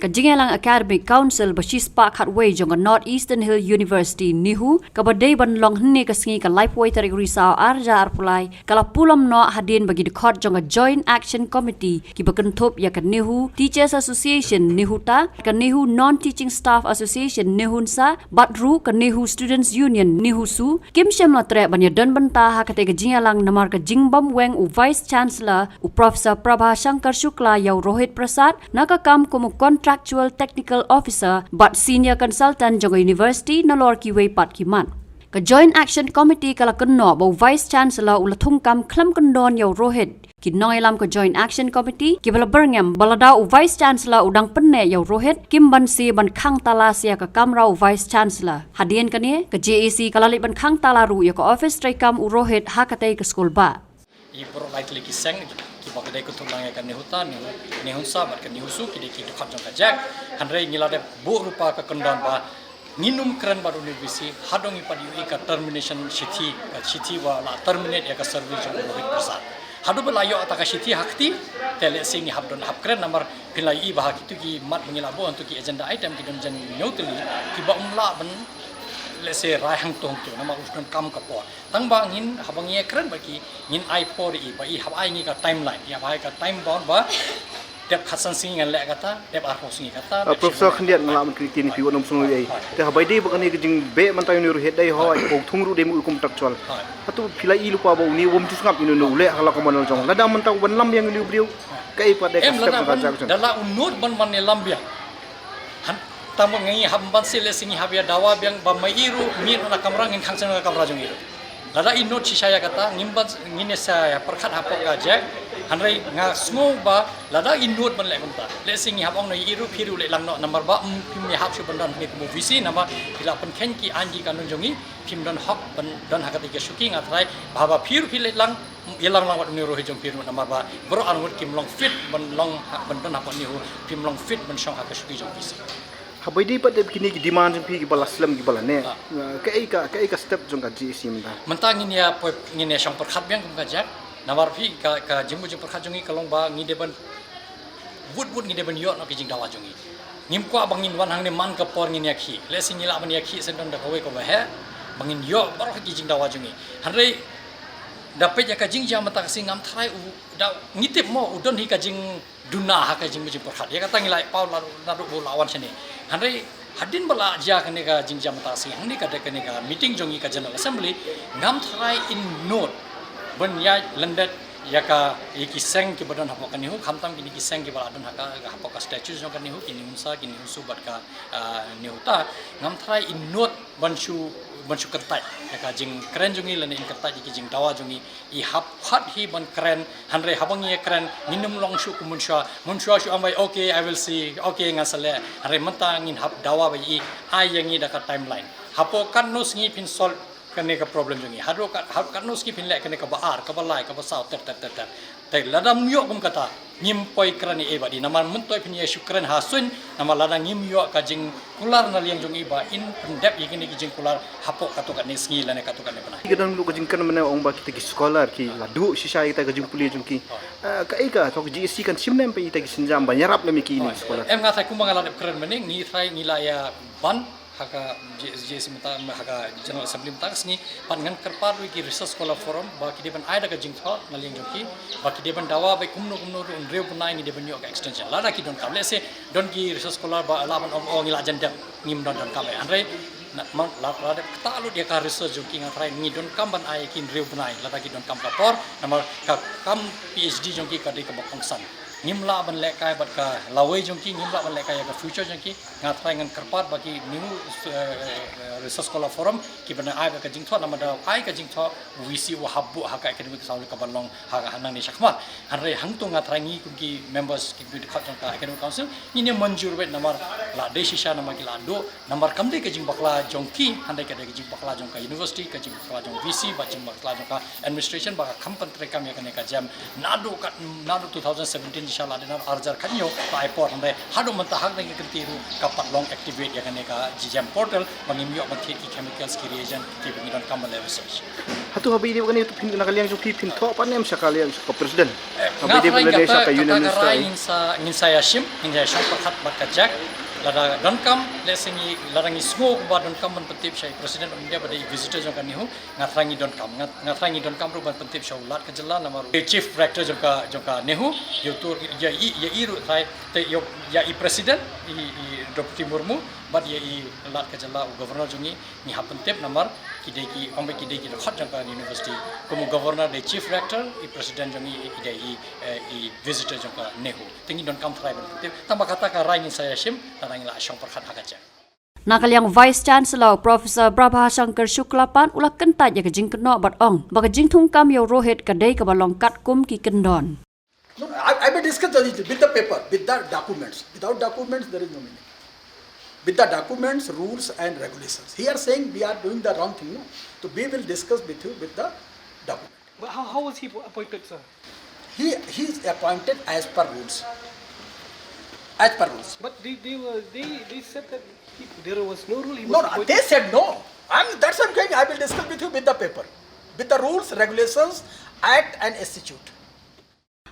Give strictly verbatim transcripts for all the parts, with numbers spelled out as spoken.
Ka Jingïalang Academic Council ba shispah khatwei jong ka North Eastern Hill University, NEHU, kaba dei ban long hynne ka sngi ka laiphew tarik Risaw arhajar arphew lai, ka la pulom noh hadien ba ki dkhot jong ka Joint Action Committee kiba kynthup ïa ka NEHU Teachers Association, NEHUTA, ka NEHU Non-Teaching Staff Association, NEHUNSA, bad ruh ka NEHU Students Union, NEHUSU, kim shym la treh ban ïadon bynta ha katei ka jingïalang namar ka jingbym weng u Vice Chancellor, u Professor Prabha Shankar Shukla, ïa u Rohit Prasad na ka kam kum u Contractual Technical Officer bad Senior Consultant jong ka University, nalor kiwei pat ki mat. Ka Joint Action Committee ka la kynnoh ba u Vice Chancellor u la thungkam khlem kyndon ïa u Rohit. Ki nongïalam ka Joint Action Committee kiba la byrngem ba lada u Vice Chancellor u dang pynneh ïa u Rohit, kim banse ban khang tala sha ka kamra u Vice Chancellor. Hadien kane, ka JAC ka la leit ban khang tala ruh ïa ka office treikam u Rohit ha katei ka skulbah. Ïa baroh lai tylli ki seng kiba ka dei kynthup lang ïa ka NEHUTA, NEHU, NEHUNSA bad ka NEHUSU, ki dei ki dkhot jong ka JAC. Hynrei ngi la dep buh ruh pat ka kyndon ba ngin ym kren bad une u VC haduh ngi pat ïohi ka termination shithi, ka shithi ba la terminate ïa ka service jong u Rohit Prasad. Haduh ba la ïoh kata ka shithi ha kti, te lehse ngi hap don hap kren namar phin la ïohi ba ha kito ki mat ba ngi la buh, hangto ki agenda item ki don jan hynñiew tylli kiba ym lah ban, lehse, rai hangto hangto namar u donkam ka por. Tang ba ngin, haba ngi ïakren bad ki, ngin ai por ïa i, ba i hap ai ngi ka timeline, i hap ai ka time bound ba dep khatsan sngi ngan leh kata, dep arphew sngi kata, Ah, dep Professor shiphew Khyndiat, nga lah ban kylli kine phi wat nym sngew ei. Te haba ïadei bad kane ka jingbeh mynta ïa une u Rohit, dei hooid, hooid, ko thung ruh dei mut kum contractual. Hooid. Hato phi la ïohi lypa ba une um ju sngap ïa une u leh ha ka la ka mon la jong. Lada mynta u ban lam biang ïa une u briew, kaei pat dei ka step jong ka JAC? Em, lada ban, da la u nud ban ban ïalam biang. Han, tang ba ngi hap ban seh, lehse ngi hap ïa dawa biang ba ma i ruh mih na kamra, ngin khang sha ka kamra jong i ruh. Lada i nud shisha ïa kata, ngim ban, ngin ïa sa ïa pyrkhat hapoh ka JAC. Hynrei nga sngew ba lada i nud ban leh kumta, lehse ngi hap ong na i ruh, phi ruh leit lang noh namar ba, mm, phim ïa hap shuh ban don hangne kum u VC namar phi la pynkheiñ ki aiñ ki kanun jong i, phim don hok ban don ha katei ka shuki. Nga tharai ba haba phi ruh phi leit lang, ïalam lang bad une u Rohit jong phi ruh namar ba baroh arngut kim long fit ban long ha, ban don hapoh NEHU, phim long fit ban shong ha ka shuki jong VC. Haba ïadei pat de kine ki demand jong phi kiba la slem kiba la neh. Ah. Uh, kaei ka, kaei ka step jong ka JAC mynta? Mynta ngin ïa poi, ngin ïa shong pyrkhat biang kum ka JAC. Namar phi ka, ka jingmut jingpyrkhat jong ngi ka long ba ngi dei ban wut wut ngi dei ban ïoh noh ki jingdawa jong ngi. Ngim kwah ba ngin wan hangne man ka por ngin ïakhih. Lehse ngi lah ban ïakhih shen don da kawei kaba heh ba ngin ïoh baroh ki jingdawa jong ngi. Hynrei da peit ïa ka jingjia mynta ka sngi ngam tharai u, da ngi tip mo u don hi ka jing duna ha ka jingmut jingpyrkhat. Ïa kata ngi la ïa paw la, naduh ba u la wan shane. Hynrei hadien ba la jia kane ka jingjia mynta ka sngi, hangne ka dei kane ka meeting jong ngi ka General Assembly, ngam tharai in nud ban ïa lyndet ïa ka, ïa ki seng kiba don hapoh ka NEHU, khamtam kine ki seng kiba la don ha ka, hapoh ka statute jong ka NEHU, ki NEHUNSA, ki NEHUSU bad ka, ah, NEHUTA, ngam tharai in nud ban shu, ban shu kyntait ïa ka jingkren jong ngi lane in kyntait ïa ki jingdawa jong ngi. I hap pat hi ban kren, hynrei haba ngi ïa kren ngin ym long shuh kum mynshuwa. Mynshuwa shu ong ba, "Okay, I will see, okay, ngan sa leh." Hynrei mynta ngin hap dawa ba i ai ïa ngi da ka timeline. Hapoh katno sngi phin solve kane ka problem jong ngi. Haduh kat, haduh katno sngi phin leh kane kaba ar, kaba lai, kaba saw, ter, ter, ter, ter. Te lada ym ïoh kum kata, ngim poi kren ei ei bad i. Namar mynta phin ïa shu kren ha suiñ, namar lada ngim ïoh ka jingkular na liang jong i ba in pyndep ïa kine ki jingkular hapoh katto katne sngi lane katto katne bnai. Ki don ruh ka jingkren mynne ong ba kita ki scholar ki la duh shisha ïa kita ka jingpule jong ki. Ah, kaei ka, to ka JAC kan shim ne em pat ïa kita ki sienjam ban ïarap lem ïa kine ki scholar? Em, nga tharai kumba nga la dep kren mynne, ngi tharai ngi la ïa ban ha ka J-, JAC mynta, ha ka General Assembly mynta ka sngi, bad ngan kyrpad ruh ïa ki Research Scholar Forum ba ki dei ban ai da ka jingthoh na liang jong ki, ba ki dei ban dawa ba kumno kumno ruh hynriew bnai ngi dei ban ïoh ka extension. Lada ki donkam, lehse don ki research scholar ba lah ban ong, "Oh, ngi la jan dep, ngim don donkam ei." Hynrei na, ma, la, la dep ktah lut ïa ka research jong ki, nga tharai ngi donkam ban ai ïa ki hynriew bnai lada ki donkam ka por, namar ka kam PhD jong ki ka dei kaba kongsan. Ngim lah ban lehkai bad ka lawei jong ki, ngim lah ban lehkai ïa ka future jong ki. Nga tharai ngan kyrpad ba ki NEHU, eh, Research Scholar Forum kiba nang ai bad ka jingthoh, namar da ai ka jingthoh, VC u hap buh ha ka Academic Council kaba long ha ka hanang ne shakhmat. Hynrei hangto nga tharai ngi kum ki members, ki dkhot jong ka Academic Council, ngin ïa mynjur beit namar la dei shisha namar ki la duh, namar kam dei ka jingbakla jong ki, hynrei ka dei ka jingbakla jong ka university, ka jingbakla jong VC, bad jingbakla jong ka administration, ba ka kham pyntreikam ïa kane ka JAM naduh ka, naduh two thousand seventeen Sha la dei na arjar khat nyo ba ai por hynrei haduh mynta ha kane ka kynti ruh ka pat long activate ïa kane ka GeM portal ba ngim ïoh ban thied ki chemicals ki reagent ki ba ngi donkam ban leh research. Hato haba ïadei bad kane to phin na ka liang jong phi phin thoh pat ne em sha ka liang sha ka president? Haba ïadei bad lane sha ka union minister? Ngin sa, ngin sa ïa shim, ngin ïa shong pyrkhat bad ka JAC. Lada donkam, lehse ngi, lada ngi sngew ba donkam ban pyntip sha i president of India bad i visitor jong ka NEHU, nga trai ngi donkam, nga, nga trai ngi donkam ruh ban pyntip sha u Lat ka jylla namar u chief rector jong ka, jong ka NEHU, ïa u tur ïa i, ïa i ruh trai te ïa, ïa i president i, i Droupadi Murmu bad ïa i Lat ka jylla u governor jong ngi, ngi hap pyntip namar ki dei ki, ong ba ki dei ki dkhot jong ka university. Kum u governor dei chief rector, i president jong ngi i dei i, eh, i visitor jong ka NEHU. Te ngi donkam trai ban pyntip. Tang ba kata ka rai ngin sa ïa shim, tang ngi la shong pyrkhat ha ka JAC. Na ka liang Vice Chancellor Professor Prabha Shankar Shukla pat u la kyntait ïa ka jingkynnoh bad ong ba ka jingthungkam ïa u Rohit ka dei kaba long katkum ki kyndon. No, no, I, I will discuss the issue with the paper, with the documents. Without documents, there is no meaning. With the documents, rules and regulations. He are saying we are doing the wrong thing, no? So we will discuss with you with the document. But how, how was he appointed, sir? He, he is appointed as per rules. As per rules. But they, they were, they, they said that he, there was no rule. He was No, no, appointed. They said no. I'm, that's why I'm going, I will discuss with you with the paper. With the rules, regulations, act and statute.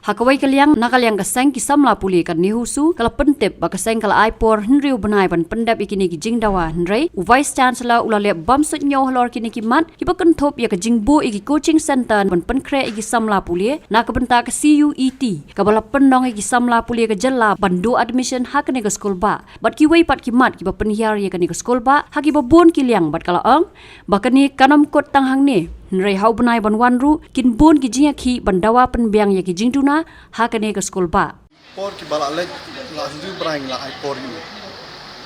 Ha kawei ka liang, na ka liang ka seng ki samla pule ka NEHUSU ka la pyntip ba ka seng ka la ai por hynriew bnai ban pyndep ïa kine ki jingdawa hynrei u Vice Chancellor u la leh bym suidñiew halor kine ki mat kiba kynthup ïa ka jingbuh ïa ki coaching centre ban pynkhreh ïa ki samla pule na ka bynta ka CUET kaba la pynlong ïa ki samla pule ka jylla ban duh admission ha kane ka skul bah bad kiwei pat ki mat kiba pynhiar ïa kane ka skul bah ha kiba bun ki liang bad ka la ong ba kane kan ym kut tang hangne hynrei ha u bnai ban wan ruh kin bun ki jingïakhih ban dawa pynbiang ïa ki jingduna ha kane ka skul bah. Por kiba la leit la hynriew bnai la ai por ïa u.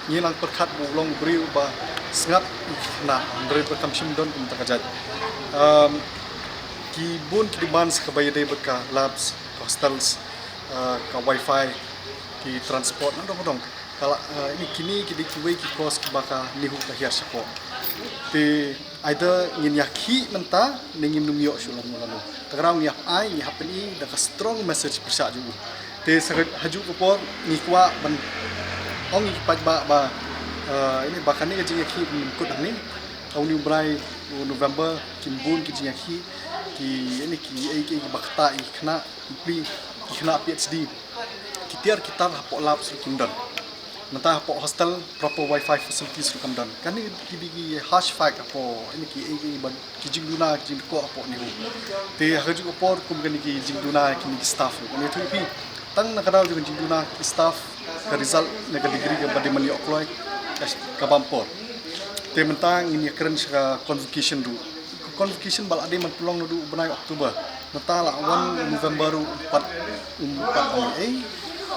Ngi nang pyrkhat ba u long u briew uba sngap na hynrei ba kam shym don kumta ka jait. Um, ki bun ki demands kaba ïadei bad ka labs, ka hostels, uh, ka wifi, ki transport, na dong dong. Ka la, uh, ini kine ki dei kiwei ki cause kiba ka NEHU ka hiar shapoh. Te either ngin ïakhih mynta ne ngim nym ïoh shuh lano lano. Ta ka daw ngi hap ai, ngi hap pyni da ka strong message pyrshah jong u. Te sa ka, ha juh ka por ngi kwah ban ong ïa ki paidbah ba, uh, ini ba kane ka jingïakhih ban kut hangne. Ha une u bnai u November kin bun ki jingïakhih ki ini ki ei ki ei kiba ktah ïa ki khynnah, ki plie, ki khynnah PhD. Ki tiar ki tar hapoh labs ruh kim don. Nangta hapoh hostel proper wifi facilities ruh kam don. Kane ki dei ki harsh fact hapoh ini ki ei ki ei ba ki jingduna ki jingdkoh hapoh NEHU. Te ha kajuh ka por kum kane ki jingduna kine ki staff ruh. Kane tu phi tang na ka daw jong ka jingduna ki staff ka result na ka degree kaba dei ban ïoh kloi ka, ka bam por. Te mynta ngin ïa kren sha ka convocation ruh. Convocation ba la dei ban pynlong naduh u bnai October. Nangta la wan November ruh um pat, um pat ong ei.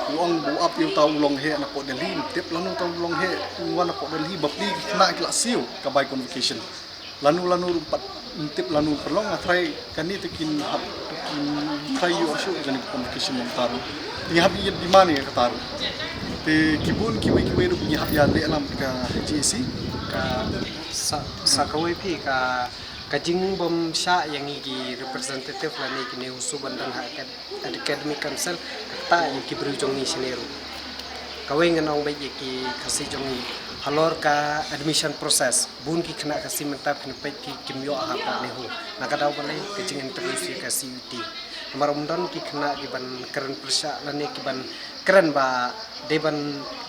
U ong ba u ap ïa uta u long heh napoh Delhi, ym tip lano uta u long heh, u wan napoh Delhi, bapli ki khynnah ki la siew ka bai convocation. Lano lano ruh um pat, ym tip lano pynlong, nga tharai kane te kin hap, kin tharai ïoh shuh kane convocation mynta ruh. Ngi hap ïa demand ïa kata ruh. Te ki bun kiwei kiwei ruh ngi hap ïa leh lam ka JAC. Ka sa, sa kawei phi ka Ka jingbym shah ïa ngi ki representative lane ki NEHUSU ban don ha acad-, academic council, kata ïa ki briew jong ngi shane ruh. Kawei ngan ong beit ïa ki Khasi jong ngi halor ka admission process. Bun ki khynnah Khasi mynta phin peit ki kim ïoh ha ka NEHU. Na ka daw balei ka jing introduce ïa ka CUET. Namar ym don ki khynnah ki ban kren pyrshah lane ki ban kren ba dei ban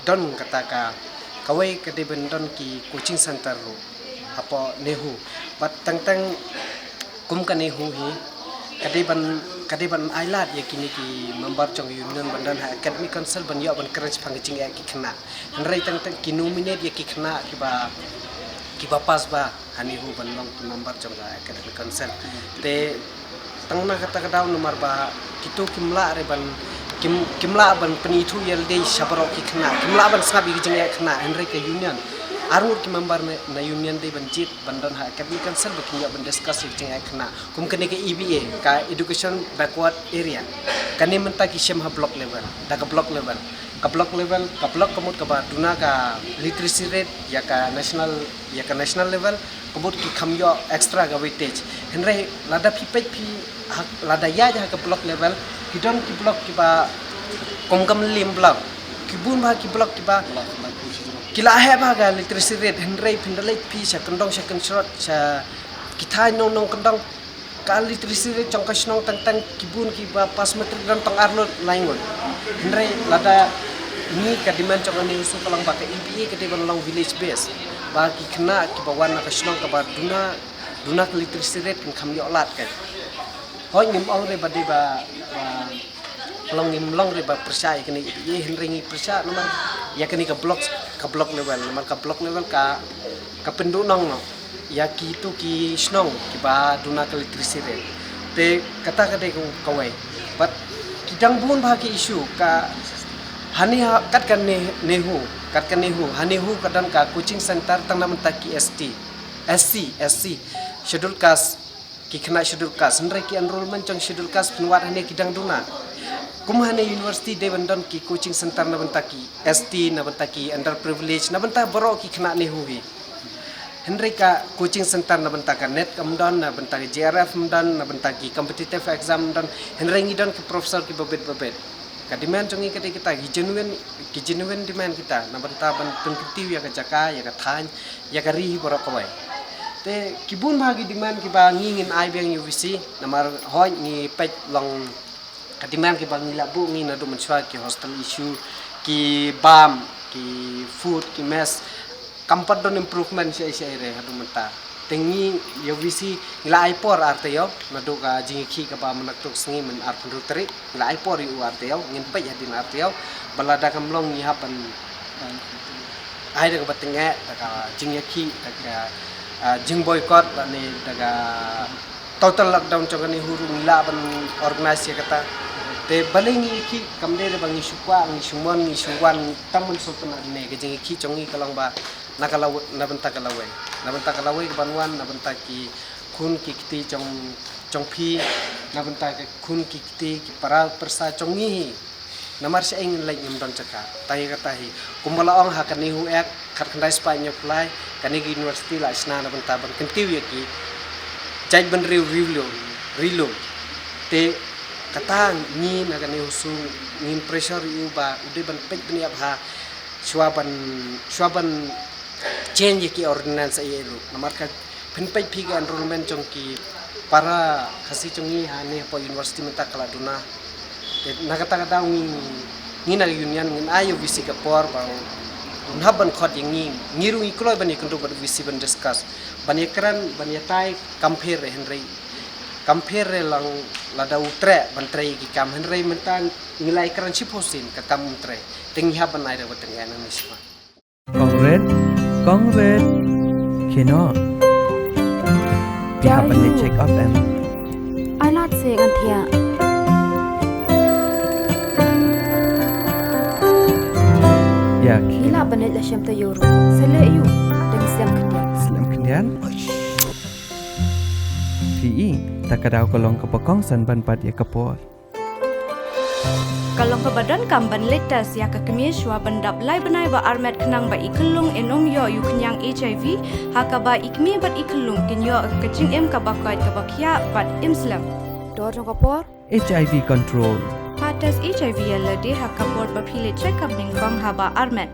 don kata ka, kawei ka dei ban don ki coaching center ruh hapoh NEHU. Bad teng teng kum ka NEHU hi ka dei ban, ka dei ban ai lad ïa kine ki member jong union ban don ha academic council ban ïoh ban kren shaphang ka jingeh ki khynnah. Hynrei teng teng ki nominate ïa ki khynnah kiba, kiba pass ba ha NEHU ban long ki member jong ka academic council. Te tang na kata ka daw namar ba kito kim lah re ban, kim, kim lah ban pynithuh ïa lade sha baroh ki khynnah, kim lah ban sngap ïa ki jingeh khynnah, hynrei ka union, arngut ki member na, na union dei ban jied ban don ha academic council ba kin ïoh ban discuss ïa ki jingeh khynnah. Kum kane ka E B A, ka Education Backward Area, kane mynta ki shim ha block level, da ka block level. Ka block level, ka block ka mut kaba duna ka literacy rate ïa ka national, ïa ka national level, ka mut ki kham ïoh extra ka weightage. Hynrei lada phi peit phi ha, lada ïaid ha ka block level, ki don ki block kiba, Kum ka Mylliem block, ki bun bha ki block kiba ki la heh bha ka literacy rate, hynrei phin da leit phi sha kyndong sha kynshrot sha ki thaiñ nong nong kyndong, ka literacy rate jong ka shnong tang tang ki bun kiba pass matric don tang arngut laingut. Hynrei lada ngi, ka demand jong ka NEHUSU ka long ba ka E B A ka dei ban long village base, ba ki khynnah kiba wan na ka shnong kaba duna duna ka literacy rate kin kham ïoh lad ka. Hooid, ngim ong re ba dei ba, ba long, ngim long re ba pyrshah ïa kane, ïa hynrei ngi pyrshah namar ïa kane ka block, ka block level, namar ka block level ka, ka pynduh nong noh ïa kitu ki shnong kiba duna ka literacy rate. Te kata ka dei ka, kawei. But ki dang bun bha ki issue ka, hangne ha, kat ka Ne-, NEHU, kat ka NEHU, ha NEHU ka don ka coaching center tang na bynta ki S T, S C, S C, Scheduled Caste, ki khynnah Scheduled Caste, hynrei ki enrollment jong Scheduled Caste pynwad hangne ki dang duna. Kum hangne university dei ban don ki coaching center na bynta ki S T, na bynta ki underprivileged, na bynta baroh ki khynnah NEHU hi. Hynrei ka coaching center na bynta ka NET kam don, na bynta ka J R F kam don, na bynta ki competitive exam kam don, hynrei ngi don ki professor kiba bit ba bit. Ka demand jong ngi ka dei kita, ki genuine, ki genuine demand kita, na bynta ban pynkyntiew ïa ka jaka, ïa ka thaiñ, ïa ka ri hi baroh kawei. Te ki bun bha ki demand kiba ngi ngin ai biang ïa U V C, namar hooid ngi peit long ka demand kiba ngi la buh ngi naduh mynshuwa, ki hostel issue, ki bam, ki food, ki mess, kam pat don improvement shaei shaei re haduh mynta. Te ngi ïa U V C ngi la ai por ar taïew, naduh ka jingïakhih kaba mynta ka sngi, myn arphew hynriew tarik, ngi la ai por ïa u ar taïew, ngin peit hadien ar taïew, ba lada kam long ngi hap ban, ban ai da kaba tyngeh, da ka jingïakhih, da ka, ah, jingboycott, lane da ka total lockdown jong ka NEHU ruh ngi lah ban organize ïa kata. Te balei ngi ïakhih, kam dei ba ngi shu kwah, ngi shu mon, ngi shu wan, tam ban shu pynah ne, ka jingïakhih jong ngi ka long ba na ka law-, na bynta ka lawei. Na bynta ka lawei kaban wan, na bynta ki khun ki kti jong, jong phi, na bynta ki khun ki kti ki para pyrsa jong ngi hi. Namar shaei ngin leit, ngim don jaka. Tang ïa kata hi. Kumba la ong ha ka NEHU Act, khatkhyndai spah hynñiewphew lai, kane ka university la shna na bynta ban kyntiew ïa ki jaitbynriew ri lum, ri lum. Te kata ngi na ka NEHUSU ngin pressure ïa u ba u dei ban peit bniah bha shuwa ban, shuwa ban change ïa ki ordinance ei ei ruh. Namar ka phin peit phi ka enrollment jong ki para Khasi jong ngi hangne hapoh university mynta ka la duna. Te na kata ka daw ngi, ngi na ka union ngin ai ïa U V C ka por ba un hap ban khot ïa ngi. Ngi ruh ngi kloi ban ïakynduh bad U V C ban discuss, ban ïakren, ban ïatai, kam pher re hynrei, kam pher re lang lada u treh ban trei ïa ki kam, hynrei mynta ngi la ïakren shiphew sien ka kam um trei. Te ngi hap ban ai da kaba tyngeh nangne shuwa. Kong Rit, Kong Rit. Khie noh. Phi hap ban leit check up em? Ai lad se ngan thiah. Ïa, khie. Ngi lah ban leit la shem taïew ruh. Sa leh aïu? Dang slem khyndiat. Slem khyndiat? Phi i, ta ka daw ka long kaba kongsan ban bat ïa ka por. Ka long kaba donkam ban leit test ïa ka kmie shuwa ban dap lai bnai ba armet khnang ba i khyllung in ym ïoh ïa u khñiang H I V, ha kaba i kmie bad i khyllung kin ïoh ka jingim kaba koit kaba khiah bad im slem. Dor jong ka por. H I V control. Pha test H I V ïa lade ha ka por ba phi leit check up nyngkong haba armet.